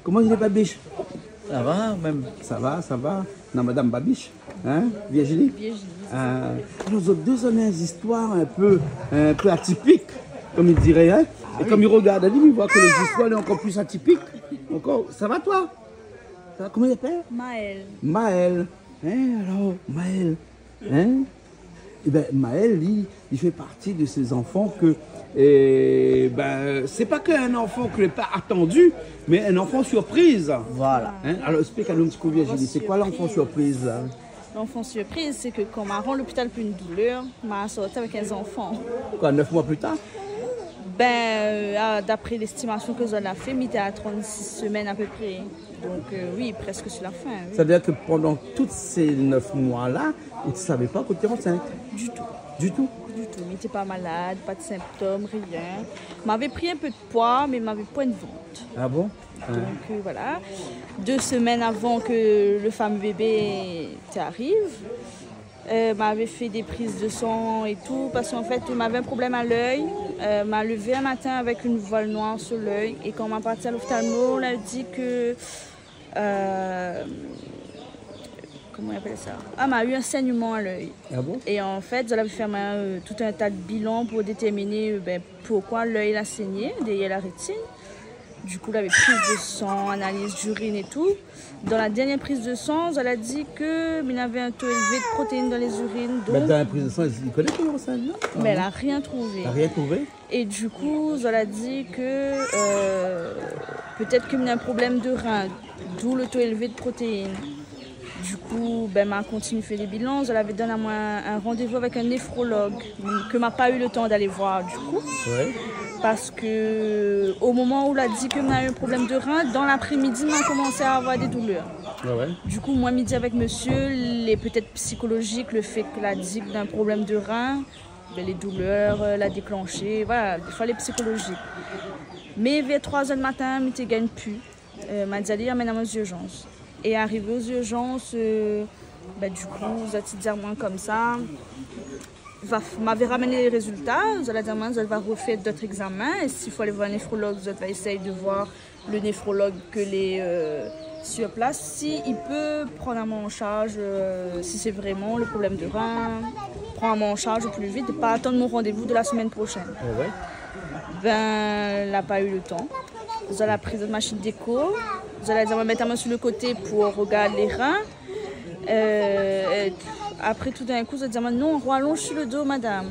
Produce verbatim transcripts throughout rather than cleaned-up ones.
Koman i lé, Babiche ? Sa va, mèm. Sa va, sa va. Non, madam Babiche, hein, Virginie ? Virginie. Euh, alor, zot dé zot néna in zistoir in pé, in pé atipik, konm i diré, hein. Ah oui. É konm i rogard ali, i voi ke lé zistoir lé ankor pli atipik. Ankor, sa va, toi ? Sa va, koman i apèl ? Maël. Maël. Hein, alor, Maël, hein ? Eh ben, Maël, li, li fé parti de sé zanfan ke, eh ben, sé pa ke in zanfan ke lé pa atandu, mé in zanfan sirpriz. Voilà. Hein ? Alor, ésplik anou in ti kou, Virginie, sé koi zanfan sirpriz la ? Zanfan sirpriz, sé ke kan ma rant lopital pou in doulèr, ma sorti avèk in zanfan. Koi, nèf moi pli tar ? Ben, euh, ah, dapré léstimasion ke zot la fé, mi té a trant-sis semèn apépré. Donk, euh, oui, prèsk su la fin, oui. Sa i vé dir ke pandan tout sé nèf moi la, ou té savé pa ke ou té ansint ? Ditou. Ditou ? Ditou. Mi té pa malad, pa de sinptom, rien. Mavé pri in pé de poi, mé mavé poin de vant. Ah bon ? Donk, euh, voilà. Dé semèn avan ke le fameux bébé té ariv, euh, mavé fé dé priz de san é tou, parske an fèt, mavé in problèm a lèy. Euh, ma lévé in matin avèk in voil noir su lèy. É kan ma parti a l'ophtalmo, la di ke, euh, koman i apèl sa ? Ah, ma u in sègneman a lèy. Ah bon ? É an fèt, zot la fé amoin, euh, tout in ta de bilan pou détèrminé, euh, ben, poukoi lèy la sègné, dèrièr la rétine. Dikou, lavé priz de san, analiz d'urine é tou. Dan la dèrnièr priz de san, zot la di ke mi navé in to élvé de protéine dan lé urine, donk... Mé dan la priz de san, i koné ke ou lé ansint, non ? Mé la rien trouvé. La rien trouvé ? É dikou, zot la di ke, euh, pétèt ke mi néna in problèm de rin, d'où le to élvé de protéine. Dikou, ben, ma kontinié fé lé bilan. Zot lavé donn amoin in randévou avèk in néfrolog ke ma pa u le tan d'alé voir, dikou. Ouais. Parske o moman ou la di ke ma u in problèm de rin, dan laprémidi, ma komansé avoir dé doulèr. Ah ouais. Dikou, moin, mi di avèk mésyé, lé pétèt psikolozik, le fé ke la di ke néna in problèm de rin, ben, lé doulèr, euh, la déklanshé, voilà, défoi lé psikolozik. Mé vèr troi zèr de matin, mi té gingn pu. Euh, ma di ali amenn amoin o zirzans. É arivé o zirzans, euh, ben, dikou, zot i di amoin konmsa, va f-, mavé ramenn lé rézilta, zot la di amoin, zot va refé dot égzamin, é si fo alé voir in néfrolog, zot va éséy de voir le néfrolog ke lé, euh, sur plas, si i pé prann amoin an sharz, euh, si sé vréman le problèm de rin, prann amoin an sharz o pli vit, é pa atann mon randévou de la semèn proshèn. Ah ouais. Ben, la pa u le tan. Zot la pri zot mashine d'éko. Zot la di amoin mèt amoin su le koté pou rogard lé rin. Euh, é apré, toudinkou, zot di amoin, non, ou alonz su le do, madam.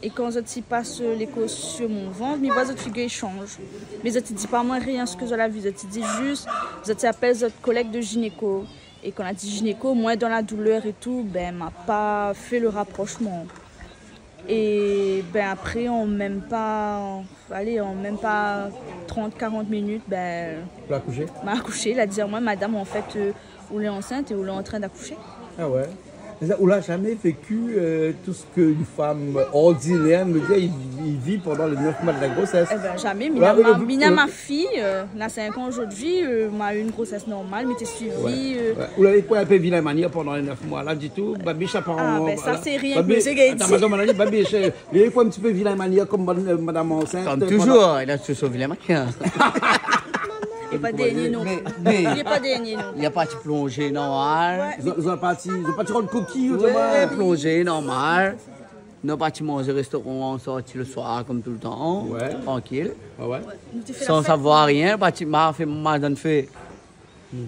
É kan zot i pas, euh, léko su mon vant, mi voi zot figir i shanj. Mé zot i di pa amoin rien sak zot la vi. Zot i di zis, zot i apèl zot kolèg de ginéco. É kan la di ginéco, moin dan la doulèr é tou, ben, ma pa fé le raproshman. É ben, apré, an mèm pa, alé, an mèm pa trant, karant minit, ben, ou la akoushé ? Ma akoushé, la di amoin, madam, an fèt, euh, ou lé ansint é ou lé antrin d'akoushé. Ah ouais. Mé sa, ou la zamé véki, euh, tout sak in fanm ordinèr, mi vé dir, i, i vi pandan lé nèf moi de la grosès ? Eh ben, zamé. Ou la, mi néna, le, mi néna le ma fiy, euh, na sink an zordi, euh, ma u in grosès normal, mi té suivi, ouais, euh. Ouais. Ou lavé pa in pé vilin manièr pandan lé nèf moi la, ditou ? Babiche, sa pa... Ah, ben, sa, voilà. Sé rien ke mésyé Gaëti. Atann, madam, madam, Babiche, euh, lavé pa in ti pé vilin manièr konm, euh, madam ansint, konm, euh, touzour, pandan... Li la touzour vilin manièr. Li lé pa dèrnié, non. Mé, mé li lé pa dèrnié, non. Li la parti plonzé normal. Ouais. Zot, zot la parti, zot la parti rann kokiy, ouais, otroman. Plonzé normal. Nou la parti manzé réstoran, sorti le soir, konm toultan. Ouais. Trankil. Ouais, ouais. San savoir rien, parti, ma fé, ma donn fé.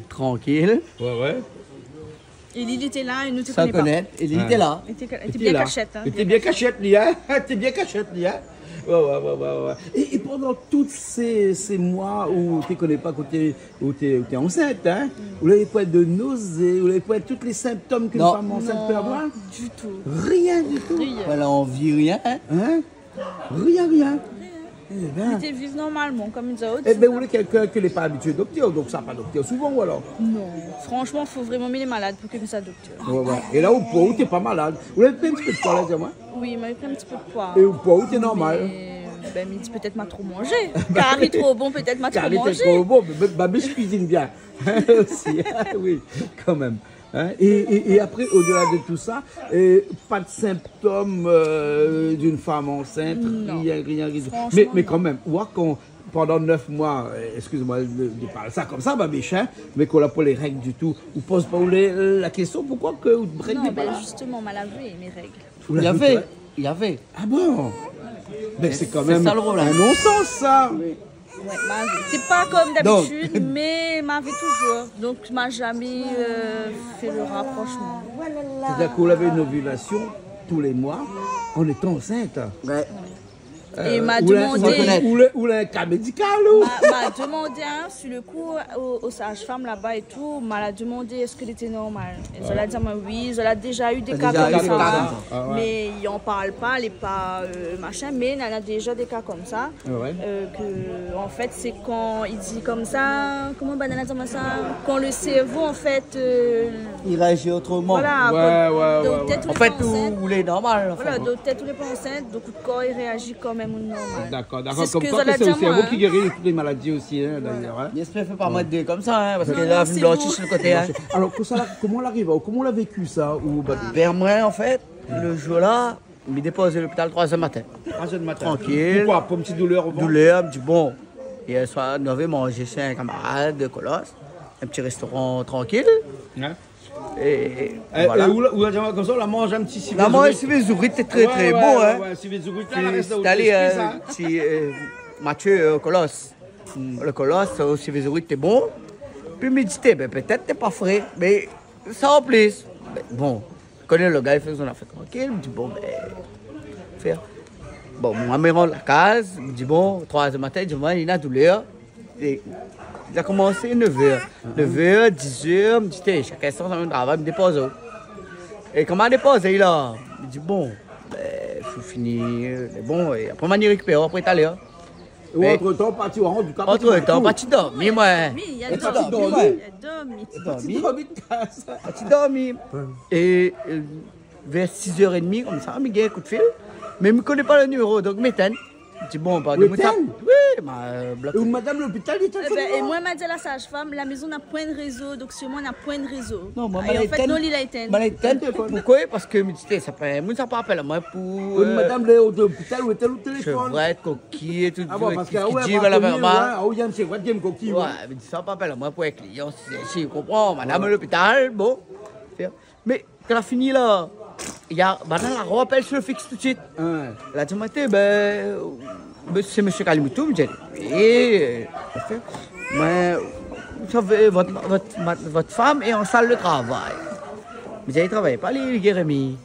Trankil. Ouais, ouais. É li, li té la, é nou té koné pa. San konèt, é li té la. Li té, li té bien kashèt, hein. Li té bien kashèt, li, hein. Té bien kashèt, li, hein. Ouais, ouais, ouais, ouais, ouais. É, é pandan tout sé, sé moi ou té koné pa koté, ou té, ou té ansint, hein, ou lavé poin de nozé, ou lavé poin tout lé sinptom k'in fanm ansint pé avoir ? Non, ditou. Rien ditou. Rien. Pa lanvi, rien, hein ? Hein ? Rien, rien. Rien. Eh ben. Mi té viv normalman, konm i di. Eh ben, ou lé kèlkin ke lé pa abitié doktèr, donk sa pa doktèr souvan, ou alor ? Non. Franshman, fo vréman mi lé malad pou ke mi soi doktèr. Ouais, ouais. É la, ou, ou té pa malad. Ou lavé pri in ti pé de poi, la, di amoin ? Oui, ma pri in ti pé de poi. É ou, poi ou té normal ? Mé, ben, mi di pétèt ma tro manzé. Kari tro bon, pétèt ma tro manzé. Kari té tro bon, mé, mé, mé mi kuizine bien. Osi, oui, kan mèm. Hein ? É, é, é apré, odela de tout sa, euh, pa de sinptom, euh, d'in fanm ansint, rien, rien, rien. Non. Franshman, non. Mé, mé kan mèm, ou voi, kan, pandan nèf moi, euh, excuse-moi de, de parler ça comme ça, ma biche, hein, mais qu'on a pas les règles du tout, ou pose pas ou les, la question, pourquoi que ou règle pas ? Non, ben justement, ma lavé mes règles. Ou lavé, lavé. Ah bon ? Mais c'est quand même un non-sens, ça. Ouais, ma lavé. C'est pas comme d'habitude, mais ma lavé toujours. Donc, ma jamais, euh, fait le rapprochement. C'est-à-dire que ou lavé une ovulation tous les mois en étant enceinte. Ouais. Et ma demandé, ou la, ou la un cas médical, ou ? Ma, ma demandé, hein, sur le coup, aux, aux sages-femmes là-bas et tout, ma la demandé est-ce que c'était normal. Et zot la di amoin oui, zot la déjà eu des cas comme ça, mais i en parl pa, lé pa, euh, machin, mais nana déjà des cas comme ça, euh, que, en fait, c'est quand il dit comme ça, comment banna la di amoin ça, quand le cerveau, en fait, euh, il réagit autrement. Voilà, ouais, ouais, donc peut-être ou lé pa enceinte. En fait, ou lé normal, enfin. Voilà, donc peut-être ou lé pa enceinte, donc le corps il réagit quand même normal. D'accord, d'accord. C'est ce que zot la di amoin, hein. C'est le cerveau qui guérit toutes les maladies aussi, hein, d'ailleurs, hein. J'espère que c'est pas moi de dire comme ça, hein, parce que là, c'est vous. Alors, comment ça, comment on arrive, comment on l'a vécu ça, ou, bah, ben, moi, en fait, le jour-là, mi dépoz l'hôpital trois heures matin. Trois heures du matin. Tranquille. Pourquoi ? Pour une petite douleur au ventre ? Douleur, mi di bon. Hier soir, nou lavé manzé chez un camarade de Colosse, un petit restaurant tranquille. Ouais. Et, et voilà. Et ou la, ou la, konmsa, ou la manz in ti sivé zourit. La manz sivé zourit, té trè, trè bon, hein. Ouais, ouais, ouais, sivé zourit, la, la rès dan out lespri, sa. Ti, euh, Mathieu, euh, Colosse. Le Colosse, euh, sivé zourit té bon. Pi mi di, té, ben, pétèt té pa fré, mé sa an plis. Ben, bon, koné le gars, li fé son afèr trankil. Mi di, bon, ben, fé. Bon, moin, mi rant la kaz, mi di, bon, trois heures du matin, mi di, moin, li na doulèr. É la komansé nèf èr. Nèf èr, diz èr, mi di, té, shak instan sa mèm travay, mi dépoz aou. É kan ma dépoz ali la, mi di, bon, ben, fo fini, euh, bon, é apré, ma ni rékipèr aou apré talèr. Ou antretan, parti, an tou ka, parti dormi. Antretan, parti dormi, moin. Oui, li la dormi. Parti dormi. Li la dormi. Parti dormi. Ouais. É, euh, vèr sis èr é dmi, konmsa, mi gingn in kout fil. Mé mi koné pa le niméro, donk mi étinn. Mi di, bon, ba, ou étinn ? Oui, ma, euh, blok. É madam lopital, li té... Eh ben, é moin, ma di la saz-fam, la mézon na poin rézo, donk sirman na poin rézo. Non, moin, é an fèt, non, li la étinn. Ma la étinn. Poukoi ? Parske mi di, té, sa pa, moun sa pa apèl amoin pou, euh, madam, lé o lopital, ou étinn lo téléfone. Shevrèt, kokiy é tout. Ah bon, parske, ouais, i di, voilà, ouais, ah oui, néna shevrèt, néna kokiy, ouais. Ouais, mé sa pa apèl amoin pou in klian, si, si, ou konpran, madam lopital, bon. Mé kan la fini la, néna, banna la rapèl si le fiks tout suit. Ouais. La di amoin, té, ben, sé mésyé Kalimoutou, mi di, oui, euh, moin, vous savez, votre, votre, ma-, votre femme est en salle de travail. Mi di, li travay pa, li, li gingn dormi.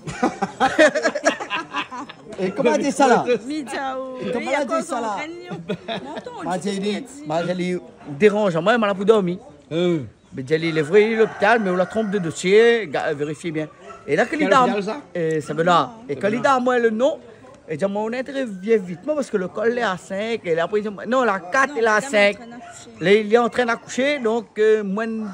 É koman la di sa la ? Mi di aou, é koman la di sa la ? Ma di ali, ma di ali, ou déranz amoin, ma la pou dormi. Euh. Mi di ali, lé vré, li lé lopital, mé ou la tronp de dosié, ga-, vérifié bien. É la, kan li dor, Saint-Benoît. É kan li dor, moin, le non, li di amoin, ou na intéré vien vit, moin, parske lékol lé a sink, é la, apré, li di amoin, non, la kat, é la sink. Li, li lé antrin akoushé, donk, euh, moin,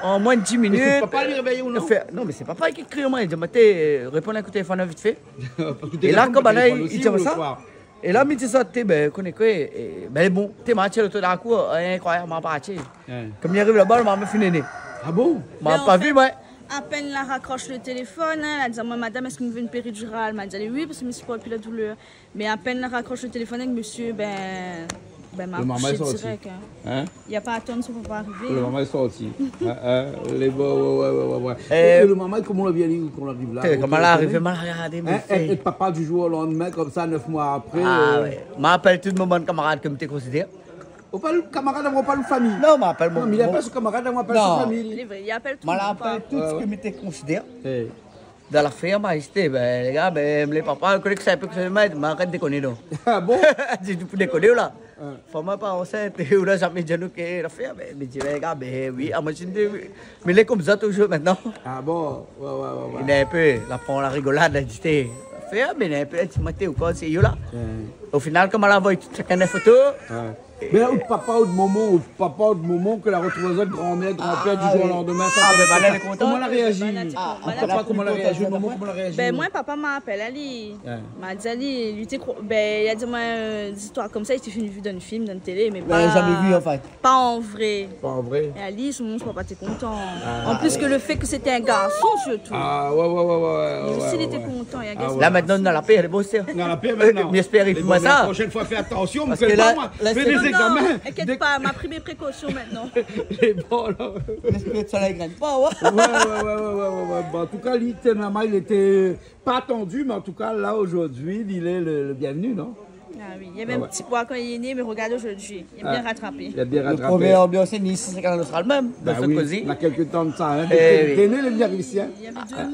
an moin de diz minit. Mé sé papa, li révèy aou, non ? Non, mé sé papa ki kri amoin, li di amoin, té, euh, réponn in kou téléfone vit fé. É la, kan banna la di amoin sa, é la, mi di sa, té, ben, koné koi, é, ben, bon, té, ma tir lo tour dan la kour, inkroyab, ma parti. Ouais. Kan mi ariv laba, ma fine né. Ah bon ? Ma pa vi, moin. Apèn la rakrosh le téléfone, hein, la di amoin, madam, èske ou vé in péridurale ? Ma di ali oui, parske mi siport pi la doulèr. Mé apèn la rakrosh le téléfone avèk mésyé, ben, ben, ma akoushé dirèk, hein. Hein ? Li la pa atann son papa arivé, hein. Le momon lé sorti. Hein, hein, lé bon, ouais, ouais. É le momon, koman la vni, kan la ariv la, koman la arivé, ma la rogardé, hein, mé é, é papa du jour au lendemain, konmsa, nèf moi apré, euh. Ah ouais. Ma apèl tout mon bann kamarad ke mi té konsidèr. Ou apèl kamarad avan, ou apèl fami ? Non, ma apèl mon, non, mé li apèl son kamarad avan, apèl son fami. Lé vré, li apèl tout. Ma la apèl tout sak mi té konsidèr. Ouais, ouais. Eh. Dan la fèrm, ma di, ben, lé gars, ben, lé papa, ou koné ke sé in pé ke sa, ma arèt dékoné, non. Ah bon ? Di, pou dékoné, ou la. Hein. Fanm pa ansint, ou la zamé di anou ke la fèrm, ben, mi di, ben, lé gars, ben, oui, ah, moin, mi di, oui. Mé lé konmsa toujour mintnan. Ah bon ? Ouais, ouais, ouais, ouais. Li lé in pé, la pran la rigolad, la di, té, la fèrm, mé li lé in pé, la di, moin, té, ou koné, sé yo la. Ouais. O final, koman la voy, shakinn in foto. Ouais. Mé la, out papa, out momon, out papa, out momon, ke la rotrouv zot granmèr, granpèr, du jour au lendemain, sa, ah, ben, banna lé kontan. Koman la réazi ? Ah, papa, koman la réazi ? Out momon, koman la réazi ? Ben, moin, papa ma apèl ali. Ouais. Ma di ali, li té kro-, ben, li la di amoin, euh, zistoir konmsa, li té fine vi dan in film, dan télé, mé pa, zamé vi, an fèt, pa an vré. Pa an vré. É ali, son momon, son papa té kontan. Ah. An plis ke le fé ke sété in garson, sirtou. Ah, ouais, ouais, ouais. Li osi, li té kontan, li la gingn son garson. La, mintnan, nou na la pé, lé bon, sé... Nou na la pé mintnan. Mi éspèr pou moin sa. Lé bon, la proshèn foi, fé atansion, parske la, la, fé dé Non, inkièt pa, ma pri mé prékosion mintnan. Lé bon, la. Lé bon, la. Ouais, ouais, ouais. Bon, an tou ka, li té, normalman, li té pa atann, mé an tou ka, la, zordi, li lé le, le bienvenu, non ? Ah oui, li avé in ti poi kan li lé né, mé regard zordi, li la bien ratrapé. Li la bien ratrapé. Lo promié anbians isi, sé Kanal Austral mèm, dan Kozi. Na kèk tan de sa, in. Dopi li lé né, li la vni isi, in. Li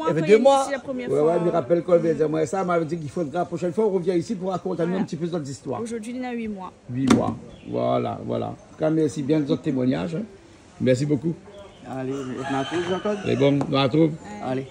avé dé moi kan li la vni isi la promié foi. Ouais, ouais, mi rapèl kan li la di amoin sa, li la di i fodra la proshèn foi ou revien isi pou rakont anou in ti pé zot zistoir. Zordi li na uit moi. Uit moi. Voilà, voilà. An tou ka, mèrsi bien de zot témoignaz, in. Mèrsi bokou. Alé, nou artrouv, Jean-Claude. Lé bon, nou artrouv. Alé.